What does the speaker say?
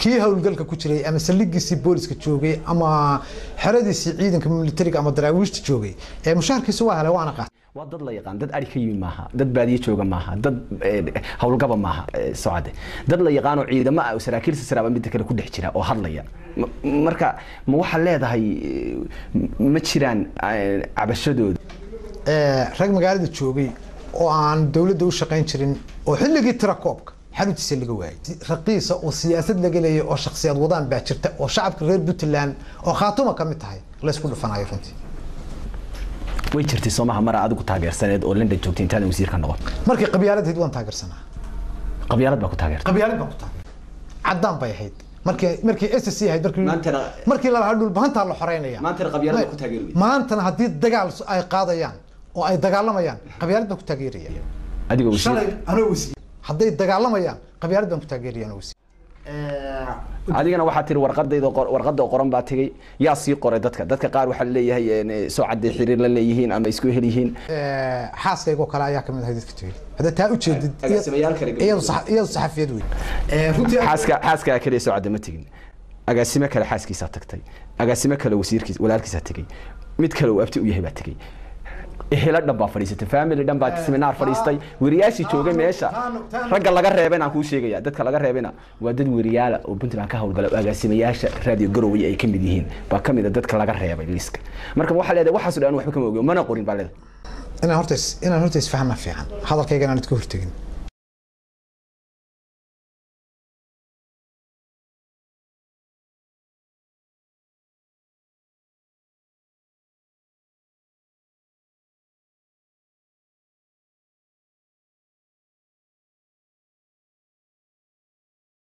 Kii howlgalka ku jiray ama saldhigiisii booliska joogay ama xeradiisii ciidanka militariga ama daraawiishta joogay ee mushaharkiisa waa helay, waana qaatay. Waa dad la yaqaan, dad ari ka yimi maaha, dad baadiye jooga maaha, dad howlgaba maaha. Socade dad la yaqaanoo ciidamo ah oo saraakiil sasraaba midda kale ku dhex jira oo hadlaya. Marka ma waxaad leedahay ma jiraan cabashadooda? Rag magaalada joogay oo aan dowladda u shaqayn jirin oo xilligii tirakoobka xaruntiisa laga waayay raqiisa oo siyaasad laga leeyay oo shakhsiyaad wadaan baa jirta, oo shacabka reer Puntland oo Khaatuma ka mid tahay laysku dhufanayo runtii. Way jirtay soomaha mara adigu taageersaneed oo London joogtay intaadan wasiirka noqon? Markii qabyaalad ahayd waan taageersanaa. Qabyaalad baa ku taageertay? Qabyaalad baan ku taageer, caddaan bay ahayd markii SSC ahayd, markii la lahaa dhulbahantaa la xoreynaya. Maantana qabyaalad baa ku taageeri weyday. Maantana haddii dagaal ay qaadayaan oo ay dagaalamayaan, qabyaalad baan ku taageeraya. Adigoo wasiir? Shalay anoo wasiir, hadday dagaalamayaan qabyaalad baan ku taageeraya anoo wasiir. Adigana waxaa tiri warqadayda warqadda oo qoran baa tegey. Yaa sii qoray? Dadka qaar waxaa leeyahay soo cadday xiriir la leeyihiin ama isku hel yihiin. Xaaskayga oo kale ayaa kamid ahay dadka tegey hadda taa ujeedid. Agaasimayaal kale. Iyadu saxafiyad wey runtii. Xaaska kaliya soo cadda ma tegin, agaasime kale xaaskiisaa tagtay, agaasime kale wasiirkiis walaalkiisaa tegey, mid kale uu abti u yahay baa tegey, ehelo dhan baa fadhiisatay, family dhan baa seminar fadhiistay, weriyaashii joogay meesha. Ragga laga reebayna aan kuu sheegaya, dadka laga reebayna waa dad weriyaala oo Puntland ka howlgala oo agaasimayaasha Raadiyo Garoway ay ka mid yihiin baa ka mid a dadka laga reebay liiska. Marka waxaa leedahay waxaas dhan waxba kama ogi, mana qorin baa leedahay. Inaan horta isfahma fiican, hadalkayga inaan idka hortegin.